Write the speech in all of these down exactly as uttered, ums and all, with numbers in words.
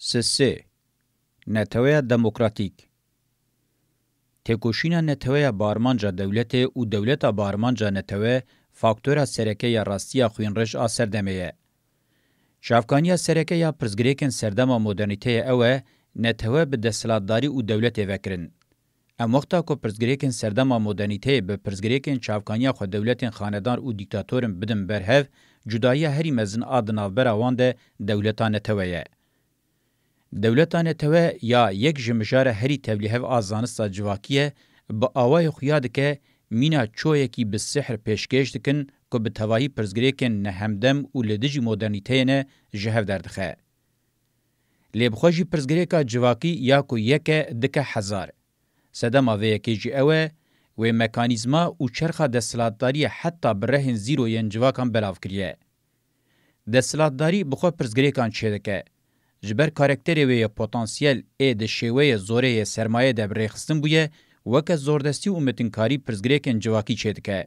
Sisê, neteweya demokratîk. Têkoşîna neteweya bi armanca dewletê û dewleta bi armanca netewe faktora sereke ya rastiya xwînrij a serdemê ye. Çavkaniya sereke ya pirsgirêkên serdema modernîteyê ew e, netewe bi desthilatdarî û dewletê ve kirin. Em wexta ku pirsgirêkên serdema modernîteyê bi pirsgirêkên çavkaniya xwe dewletên xanedan û dîktatorin bidin ber hev, cudahiya herî mezin a di navbera wan de dewleta netewe ye. Dewleta netewe ya yek ji mijara herî tevlîhev a zanista civakî ye, bi awayê xuya dike, mîna çoyekî bi sihr pêşkêş dikin ku bi tevahî pirsgirêkên nehemdem û li dijî modernîteyê ne ji hev derdixe. Lê bi xwe jî pirsgirêka civakî ya ku yek e dike hezar. Sedema vê yekê jî ew e, wê mekanîzma û çerxa desthilatdariyê heta bi rehên zîro yên civakan belav kiriye. Desthilatdarî bi xwe pirsgirêkan çêdike. Ji ber karakterê wê yê potansiyel ê di şêweyê zorê yê sermayê de bi rêxistin bûye, weke zordestî û mitinkarî pirsgirêkên civakî çêdike.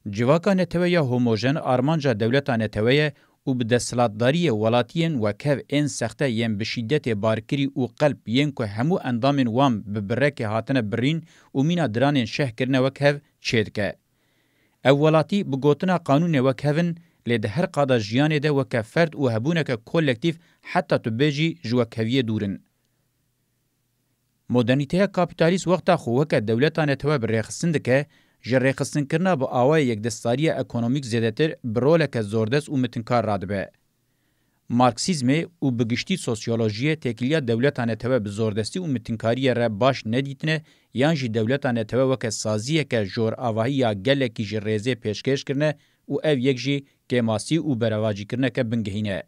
Civaka netewe ya homojen armanca dewleta netewe ye û bi desthilatdariyê welatiyên wekhev ên sexte yên bi şîdetê barkirî û qelp yên ku hemû endamên wan bi birekê hatine birîn û mîna diranên şeh kirine wekhev çêdike. Ev welatî bi gotina qanûnê wekhev in, lê di her qada jiyanê de weke ferd û hebûneke kolektîf heta tu bêjî ji wekheviyê dûr in. Modernîteya kapîtalîst wexta xwe weke dewleta netewe bi rêxistin dike, ji rêxistinkirina bi awayê yekdestdariya ekonomîk zêdetir bi roleke zordest û mitinkar radibe. Marksîzmê û bi giştî sosyolojiyê têkiliya dewleta netewe bi zordestî û mitinkariyê re baş nedîtine yan jî dewleta netewe weke saziyeke joravahî ya gelekî ji rêzê pêşkêş kirine û ev yek jî kêmasî û berevacîkirineke bingehîn e.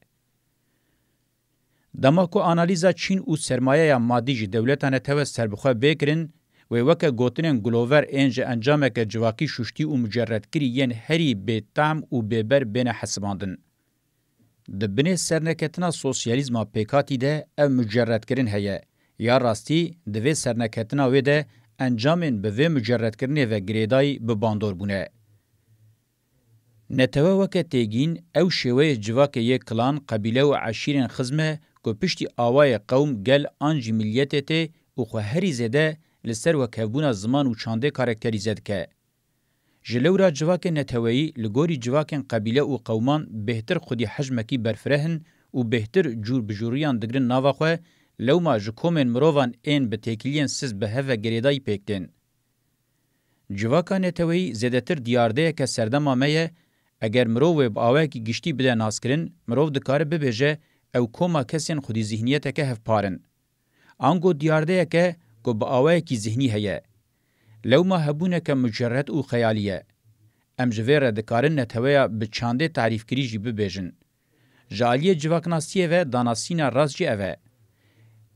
Dema ku analîza çîn û sermayeya madî ji dewleta netewe serbixwe bê kirin, wê weke gotinên Glover ên ji encameke civakî şuştî û mucerredkirî yên herî bêtehm û bêber bêne hesibandin. Di binê serneketina sosyalîzma pêkhatî de ev mucerredkirin heye. Ya rastî, di vê serneketina wê de encamên bi vê mucerredkirinê ve girêdayî bi bandor bûne. Netewe weke têgîn, ew şêweyê civakê yê kilan, qebîle û eşîrên xizm e ku piştî awayê qewm, gel an jî miliyetê tê û xwe herî zêde li ser wekhevbûna ziman û çandê karakterîze dike. Ji lewra civakê neteweyî, li gorî civakên qebîle û qewman bêhtir xwedî hejmekî berfireh in û bêhtir cûrbicûriyan digrin nava xwe, lewma ji komên mirovan ên bi têkiliyên siz bi hev ve girêdayî pêk tên. Civaka neteweyî zêdetir diyardeyeke serdema me ye, eger mirov wê bi awayekî giştî bide naskirin, mirov dikare bibêje ew koma kesên xwedî zihniyeteke hevpar in. Ango diyardeyeke ku bi awayekî zihnî heye. Lewma hebûneke mucerred û xeyalî ye. Em ji vê re dikarin neteweya bi çandê tarîfkirî jî bibêjin. Ji aliyê civaknasiyê ve danasîna rast jî ev e.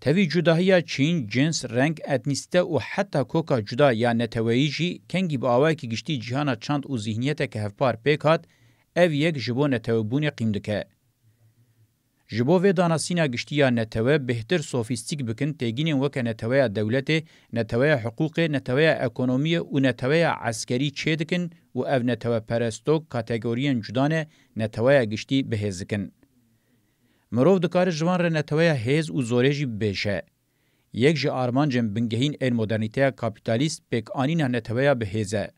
Tevî cudahiya çîn, cins, reng, etnîsîte û heta koka cuda ya neteweyî jî kengî bi awayekî giştî cîhana çand û zîhniyeteke hevpar pêk hat, ev yek ji bo netewebûnê qîm dike. Ji bo vê danasîna giştî ya netewe bêhtir sofîstîk bikin, têgînên weke neteweya dewletê, neteweya hiqûqê, neteweya ekonomiyê û neteweya eskerî çê dikin û ev neteweperestok kategoriyên cuda ne, neteweya giştî bi hêz dikin. Mirov dikare ji van re neteweya hêz û zorê jî bibêje. Yek ji armancên bingehîn ên modernîteya kapîtalîst pêkanîna neteweya bi hêz e.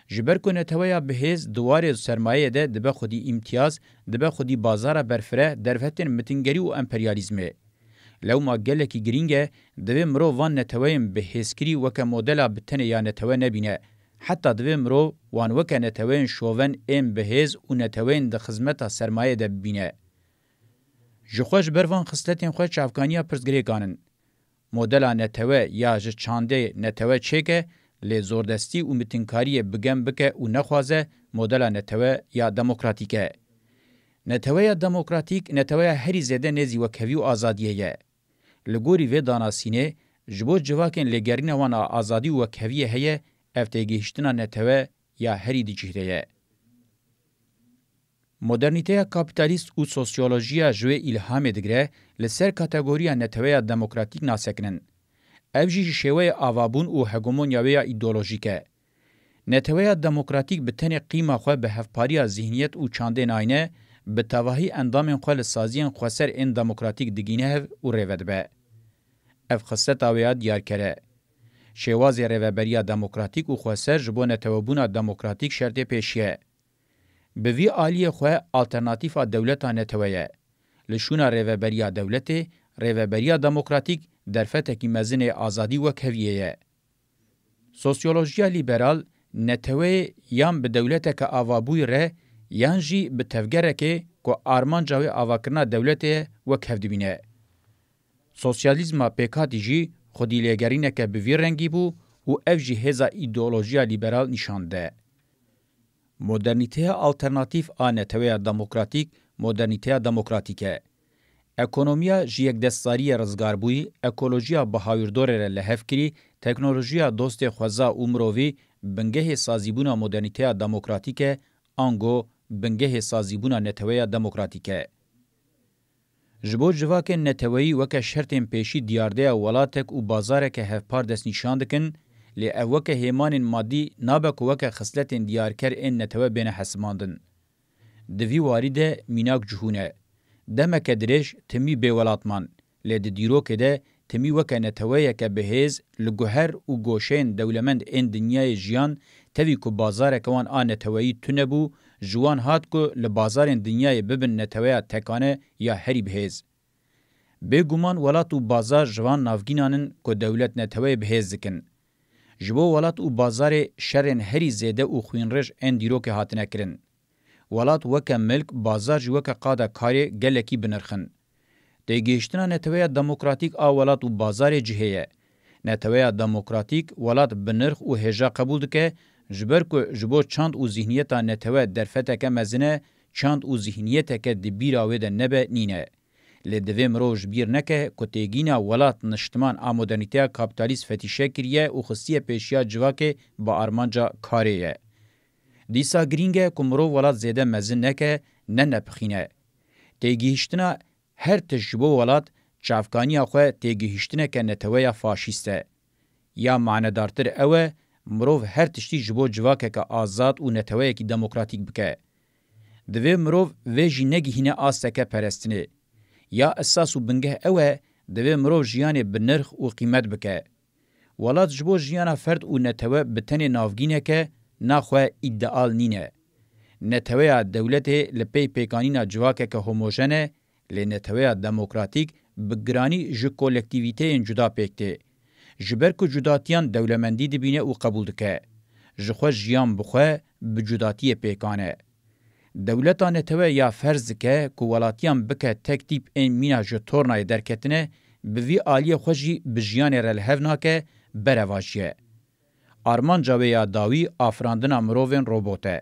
Ji ber ku neteweya bi hêz di warê sermayeyê de dibe xwedî îmtiyaz, dibe xwedî bazara berfireh derfetên mitingerî û emperyalîzmê. Lewma gelekî girîng e, divê mirov van neteweyên bi hêzkirî weke modela bi tenê ya netewe nebîne. Heta divê mirov wan weke neteweyên şoven ên bi hêz û neteweyên di xizmeta sermayeyê de bibîne. Ji xwe ji ber van xisletên xwe çavkaniya pirsgirêkan in. Modela netewe ya ji çandê netewe çêke, lê zordestî û mitinkariyê bi gem bike û nexwaze modela netewe ya demokratîk e. Neteweya demokratîk neteweya herî zêde nêzî wekhevî û azadiyê ye. Li gorî vê danasînê, ji bo civakên lêgerîna wan a azadî û wekheviyê heye, ev têgihiştina netewe ya herî di cih de ye. Modernîteya kapîtalîst û sosyolojiya ji wê îlhamê digire, li ser kategoriya neteweya demokratîk nasekinin. Ev jî ji şêweyê avabûn û hegemonya wê ya îdeolojîk e. Neteweya demokratîk bi tenê qîma xwe bi hevpariya zîhniyet û çandê nayne, bi tevahî endamên xwe li saziyên xweser ên demokratîk digîne hev û rêvedibe. Ev xisleta wê ya diyarker e. Şêwazê rêveberiya demokratîk û xweser ji bo netewebûna demokratîk şertê pêşî ye. Bi vî aliyê xwe alternatîfa dewleta netewe ye. Li şûna rêveberiya dewletê, rêveberiya demokratîk derfetekî mezin ê azadî û wekheviyê ye. Sosyolojiya lîberal neteweyê yan bi dewleteke avabûyî re yan jî bi tevgerekê ku armanca wê avakirina dewletê ye, wekhev dibîne. Sosyalîzma pêkhatî jî xwedîlêgerîneke bi vî rengî bû û ev jî hêza îdeolojiya lîberal nîşan dide. Modernîteya alternatîf a neteweya demokratîk modernîteya demokratîk e. Ekonomiya ji yekdestdariyê rizgarbûyî, ekolojiya bi hawîrdorê re lihevkirî, teknolojiya dostê xweza û mirovî bingehê sazîbûna modernîteya demokratîk e, ango bingehê sazîbûna neteweya demokratîk e. Ji bo civakên neteweyî weke şertên pêşî diyardeya welatek û bazareke hevpar destnîşan dikin, lê ev weke hêmanên madî nabe ku weke xisletên diyarker ên netewe bêne hesibandin. Di vî warî de mînak cihûn e. Demeke dirêj timî bê welat man, lê di dîrokê de timî weke neteweyeke bi hêz li guher û goşeyên dewlemend ên dinyayê jiyan, tevî ku bazareke wan a neteweyî tune bû, ji wan hat ku li bazarên dinyayê bibin neteweya tekane ya herî bi hêz. Bêguman welat û bazar ji van navgînan in ku dewlet neteweyê bi hêz dikin. Ji bo welat û bazarê şerên herî zêde û xwînrêj ên dîrokê hatine kirin. Welat weke milk, bazar jî weke qada karê gelekî bi nirx in. Têgihiştina neteweya demokratîk a welat û bazarê cihê ye. Neteweya demokratîk welat bi nirx û hêja qebûl dike, ji ber ku ji bo çand û zîhniyeta netewe derfeteke mezin e, çand û zîhniyeteke di bîra wê de nebe nîne. Lê divê mirov ji bîr neke ku têgîna welat niştiman a modernîteya kapîtalîst fetîşe kiriye û xistiye pêşiya civakê bi armanca karê ye. Dîsa girîng e ku mirov welat zêde mezin neke, ne nepixîne. Têgihiştina her tişt ji bo welat çavkaniya xwe têgihiştineke neteweya faşîst e. Ya manedartir ew e, mirov her tiştî ji bo civakeke azad û neteweyekî demokratîk bike. Divê mirov vê jî negihîne asteke perestinê. Ya esas û bingeh ew e, divê mirov jiyanê bi nirx û qîmet bike. Welat ji bo jiyana ferd û netewe bi tenê navgînek e, naxwe îdeal nîne. Neteweya dewletê li pey pêkanîna civakeke homojen e, lê neteweya demokratîk bi giranî ji kolektîvîteyên cuda pêk tê. Ji ber ku cudatiyan dewlemendî dibîne û qebûl dike. Ji xwe jiyan bi xwe bi cudatiyê pêkan e. Dewleta netewe ya ferz dike ku welatiyan bike tek tîp ên mîna ji tornayê derketine, bi vî aliyê xwe jî bi jiyanê re li hev nake, berevajî ye. Armanca wê ya dawî afirandina mirovên robot e.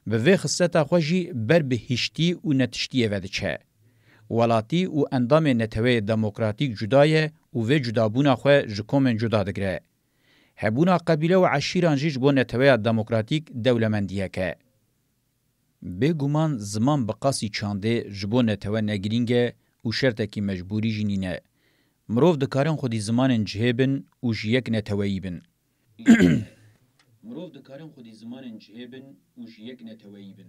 Bi vê xisleta xwe jî ber bi hiştî û netiştiyê ve diçe. Welatî û endamê neteweyê demokratîk cuda ye û vê cudabûna xwe ji komên cuda digire. Hebûna qebîle û eşîran jî ji bo neteweya demokratîk dewlemendiyek e. Bêguman ziman bi qasî çandê ji bo netewe ne girîng e û şertekî mecbûrî jî nîne. Mirov dikarin xwedî zimanên cihê bin û ji yek neteweyî bin. Mirov dikarin xwedî zimanên cihê bin û ji yek neteweyî bin.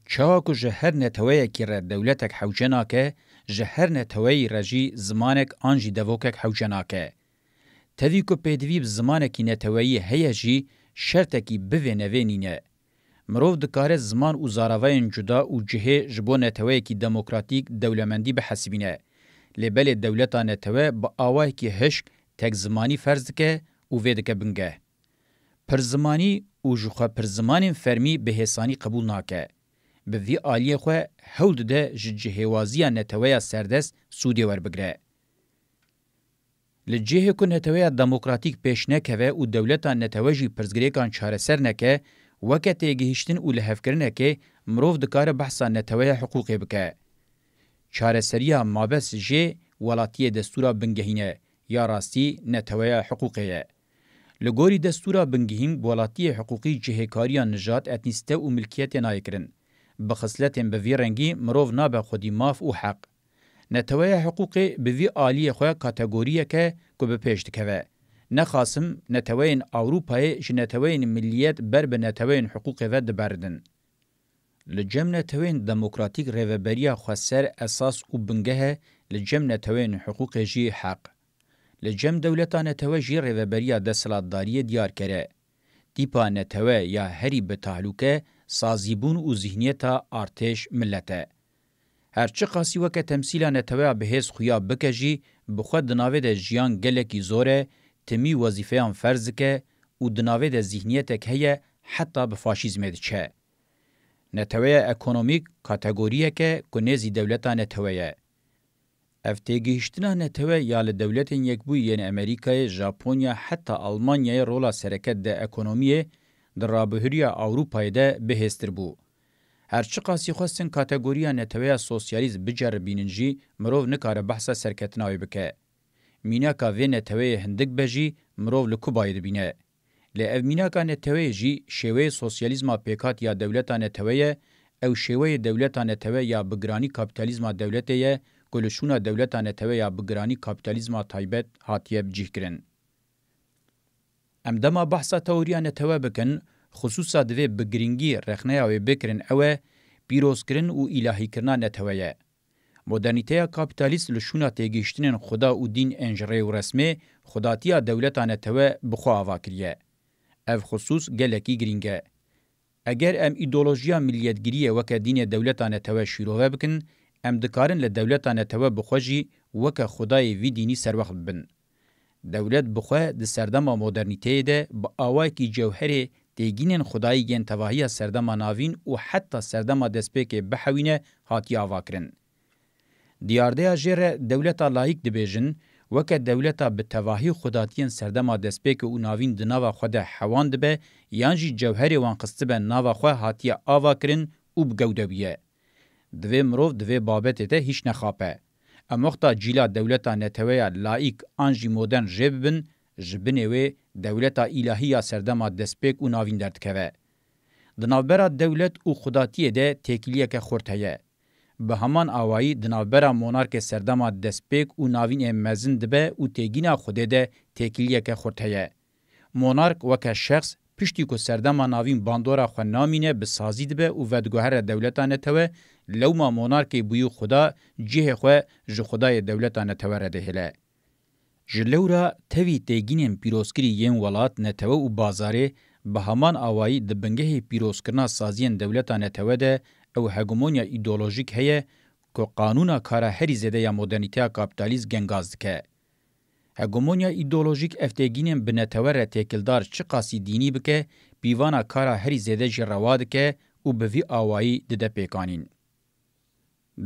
Çawa ku ji her neteweyekî re dewletek hewce nake, ji her neteweyî re jî zimanek an jî devokek hewce nake. Tevî ku pêdivî bi zimanekî neteweyî heye jî, şertekî bivê nevê nîne. Mirov dikare ziman û zaravayên cuda û cihê ji bo neteweyekî demokratîk dewlemendî bihesibîne. Lê belê dewleta netewe bi awayekî hişk tek zimanî ferz dike û vê dike bingeh. Pirzimanî û ji xwe pirzimanên fermî bi hêsanî qebûl nake. Bi vî aliyê xwe hewl dide ji cihêwaziya neteweya serdest sûdê werbigire. Li cihê ku neteweya demokratîk pêş nekeve û dewleta netewe jî pirsgirêkan çareser neke, weke têgihiştin û lihevkirinekê mirov dikare behsa neteweya hiqûqê bike. Çareseriya mabes jê welatiyê destûra bingehîn e, ya rastî neteweya hiqûqê ye. Li gorî destûra bingehîn, bi welatiyê hiqûqî cihêkariya nijad, etnîste û milkiyetê nayê kirin. Bi xisletên bi vî rengî mirov nabe xwedî maf û heq. Neteweya hiqûqê bi vî aliyê xwe kategoriyek e ku bi pêş dikeve. Nexasim neteweyên Ewropayê ji neteweyên miliyet ber bi neteweyên hiqûqê ve diberidin. Li cem neteweyên demokratîk rêveberiya xweser esas û bingeh e, li cem neteweyên hiqûqê jî heq. Li cem dewleta netewe jî rêveberiya desthilatdariyê diyarker e. Tîpa netewe ya herî bi tahlûke, sazîbûn û zîhniyeta artêş, milet e. Her çiqasî weke temsîla neteweya bihêz xuya bike jî, bi xwe di navê de jiyan gelekî zor e, timî wezîfeyan ferz dike û di navê de zîhniyetek heye heta bi faşîzmê diçe. Neteweya ekonomîk kategoriyek e ku nêzî dewleta netewe ye. Ev têgihiştina netewe ya li Dewletên Yekbûyî yên Amerîkayê, Japonya heta Almanyayê rola sereke di ekonomiyê, di rabihuriya Ewropayê de bihêztir bû. Her çiqasî xwestin kategoriya neteweya sosyalîst biceribînin jî, mirov nikare behsa serketina wê bike. Mînaka vê neteweyê hindik be jî, mirov li Kubayê dibîne. Lê ev mînaka neteweyê jî şêweyê sosyalîzma pêkhat ya dewleta netewe ye, ew şêweyê dewleta netewe ya bi giranî kapîtalîzma dewletê ye ku li şûna dewleta netewe ya bi giranî kapîtalîzma taybet hatiye bicîhkirin. Em dema behsa teoriya netewe bikin, xisûsa divê bi giringî rexneya wê bikirin ew e, pîrozkirin û îlahîkirina netewe ye. Modernîteya kapîtalîst li şûna têgihiştinên Xuda û dîn ên ji rê û resmê, xwedatiya dewleta netewe bi xwe ava kiriye. Ev xisûs gelekî girîng e. Eger em îdeolojiya miliyetgiriyê weke dînê dewleta netewe şîrove bikin, em dikarin li dewleta netewe bi xwe jî weke xwedayê vî dînî serwext bibin. Dewlet bi xwe di serdema modernîteyê de bi awayekî cewherê têgînên xwedayî yên tevahiya serdema navîn û heta serdema destpêkê bihewîne hatiye avakirin. Diyardeya jê re dewleta layîk dibêjin, weke dewleta bi tevahî xwedatiyên serdema destpêkê û navîn di nava xwe de hewan dibe yan jî cewherê wan xistibe nava xwe hatiye avakirin û bi gewde bûye. Divê mirov di vê babetê de hîç nexape. Em wexta cîla dewleta neteweya laîk an jî modern jê bibin, ji binê wê dewleta îlahî ya serdema destpêk û navîn derdikeve. Di navbera dewlet û xudatiyê de têkiliyeke xurt heye. Bi heman awayî di navbera monarkê serdema destpêk û navîn ê mezin dibe û têgîna Xwedê de têkiliyeke xurt heye. Monark weke şexs piştî ku serdema navîn bandora xwe namîne bi sazî dibe û vediguhere dewleta netewe, lewma monarkê bûyî xuda cihê xwe ji xudayê dewleta netewe re dihêle. Ji lewra tevî têgînên pîrozkirî yên welat, netewe û bazarê bi heman awayî di bingehê pîrozkirina saziyên dewleta netewe de ew hegemonya îdeolojîk heye ku qanûna kara herî zêde ya modernîteya kapîtalîst gengaz dike. Hegemonya îdeolojîk ev têgînên bi netewe re têkildar çiqasî dînî bike, pîvana kara herî zêde jî rewa dike û bi vî awayî dide pêkanîn.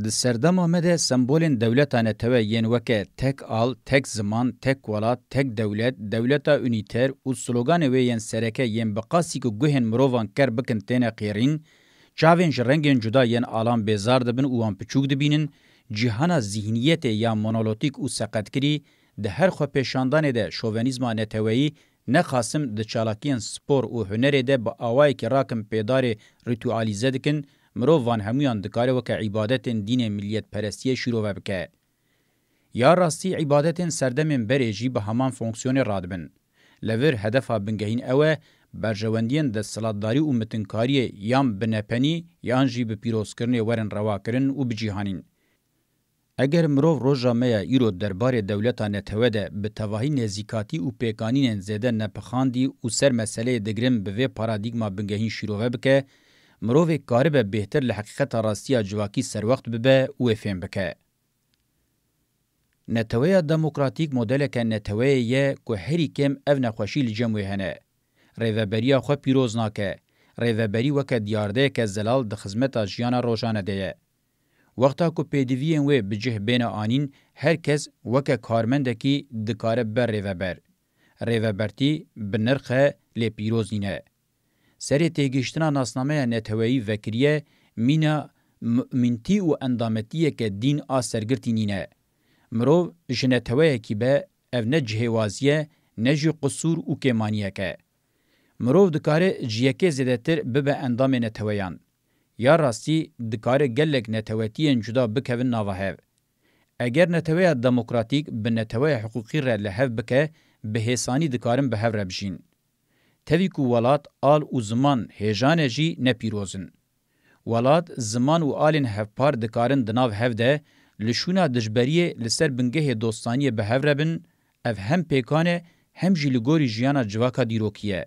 Di serdema me de sembolên dewleta netewe yên weke tek al, tek ziman, tek welat, tek dewlet, dewleta unîter û sloganê wê yên sereke yên bi qasî ku guhên mirovan ker bikin têne qêrîn, çavên ji rengên cuda yên alan bêzar dibin û wan piçûk dibînin, cîhana zîhniyetê ya monolotîk û seqetkirî, di her xwepêşandanê de şovenîzma neteweyî, nexasim di çalakiyên spor û hunerê de bi awayekî rakim pêdarê rîtualîze dikin, mirov van hemûyan dikare weke îbadetên dînê miliyetperestiyê şîrove bike. Ya rastî îbadetên serdemên berê jî bi heman fonksiyonê radibin. Li vir hedefa bingehîn ew e, berjewendiyên desthilatdarî û mitinkariyê yan bi nepenî yan jî bi pîrozkirinê werin rewakirin û bicîhanîn. Eger mirov roja me ya îro derbarê dewleta netewe de bi tevahî nêzîkatî û pêkanînên zêde nepixandî û ser meseleyê digirin bi vê paradîgma bingehîn şîrove bike, mirovê karibe bêhtir li heqîqeta rastiya civakî serwext bibe û wê fêm bike. Neteweya demokratîk modeleke neteweyê ye ku herî kêm ev nexweşî li cem wê hene. Rêveberiya xwe pîroz nake. Rêveberî weke diyardeyeke zelal di xizmeta jiyana rojane de ye. Wexta ku pêdiviyên wê bi cih bêne anîn, her kes weke karmendekî dikare be rêveber. Rêvebertî bi nirx e, lê pîroz nîne. Serê têgihiştina nasnameya neteweyî vekiriye, mîna mumîntî û endametiyeke dîn a sergirtî nîne. Mirov ji neteweyekî be, ev ne cihêwazî ye, ne jî qisûr û kêmaniyek e. Mirov dikare ji yekê zêdetir bibe endamê neteweyan. Ya rastî, dikare gelek netewetiyên cuda bikevin nava hev. Eger neteweya demokratîk bi neteweya hiqûqî re li hev bike, bi hêsanî dikarin bi hev re bijîn. Tevî ku welat, al û ziman hêja ne jî ne pîroz in. Welat, ziman û alên hevpar dikarin di nav hev de li şûna dijberiyê li ser bingehê dostaniyê bi hev re bin, ev hem pêkan e, hem jî li gorî jiyana civaka dîrokî ye.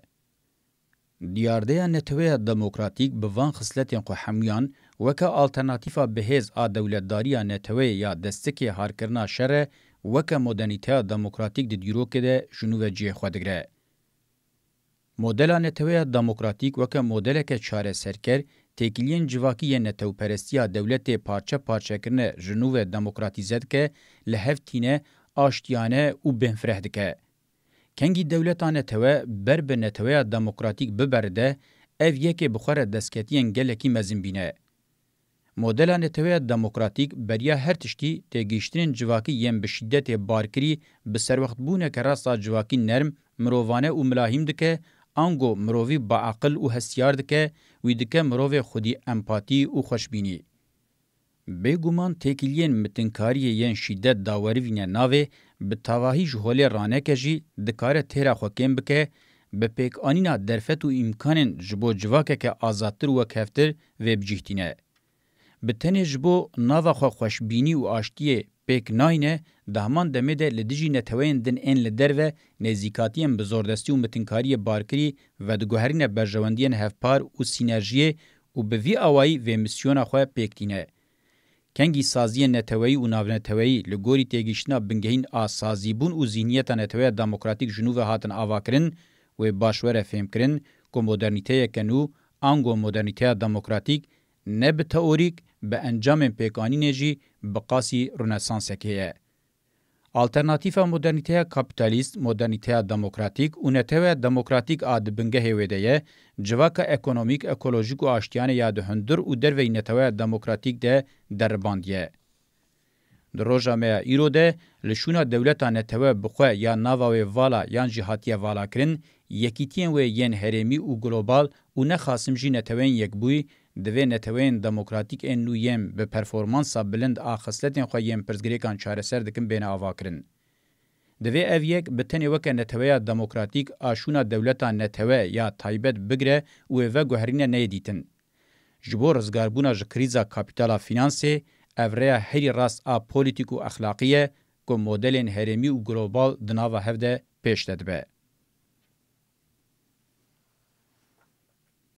Diyardeya Neteweya Demokratîk bi van xisletên xwe hemûyan weke alternatîfa bihêz a dewletdariya neteweyê ya destikê harkirina şer e, weke modernîteya demokratîk di dîrokê de ji nû ve cihê xwe digre. Modela Neteweya Demokratîk weke modeleke çareserker, têkiliyên civakî yên netewperestiya dewletê parçe parçekirine ji nû ve demokratîze dike, li hev tîne, aştiyane û bêhnfireh dike. Kengî dewleta netewe ber bi neteweya demokratîk biberide, ev yekê bi xwe re destketiyên gelekî mezin bîne. Modela neteweya demokratîk beriya her tiştî têgihiştinên civakî yên bi şîdetê barkirî bi serwextbûneke rast a civakî nerm, mirovane û milahîm dike, ango mirovî biaqil û hestiyar dike, wî dike mirovê xwedî empatî û xweşbînî. Bêguman têkiliyên mitinkariyê yên şîdet dawerivîne navê, bi tavahî ji holê raneke jî dikare têra xwe kêm bike, bi pêkanîna derfet û îmkanên ji bo civakeke azadtir û wekhevtir vê bi cih tîne. Bi tenê ji bo nava xwe xweşbînî û aştiyê pêk nayne, di heman demê de li dijî neteweyên din ên li derve nêzîkatiyên bi zordestî û mitinkariyê barkirî vediguherîne berjewendiyên hevpar û sînerjiyê û bi vî awayî vê misyona xwe pêk tîne. Kengî saziyên neteweyî û navneteweyî li gorî têgihiştina bingehîn a sazîbûn û zîhniyeta neteweya demokratîk ji nû ve hatin avakirin, wê baş were fêmkirin ku modernîteyeke nû, ango modernîteya demokratîk, ne bi teorîk, bi encamên pêkanînê jî bi qasî Rûnesansekê ye. Alternatîfa modernîteya kapîtalîst, modernîteya demokratîk û neteweya demokratîk a di bingehê wê de ye, civaka ekonomîk, ekolojîk û aştiyane ya di hundir û derveyî neteweya demokratîk de deribandiye. Di roja me ya îro de, li şûna dewleta netewe bi xwe ya nava wê vala yan jî hatiye valakirin, yekîtiyên wê yên herêmî û global û ne xasim jî neteweyên yekbûyî, divê neteweyên demokratîk ên nû yên bi performansa bilind a xisletên xwe yên pirsgirêkan çareser dikin bêne avakirin. Divê ev yek bi tenê weke neteweya demokratîk a şûna dewleta netewe ya taybet bigre û wê veguherîne neyê dîtin. Ji bo rizgarbûna ji krîza kapîtala fînansê, ev rêya herî rast a polîtîk û exlaqî ye ku modelên herêmî û global di nava hev de pêş de dibe.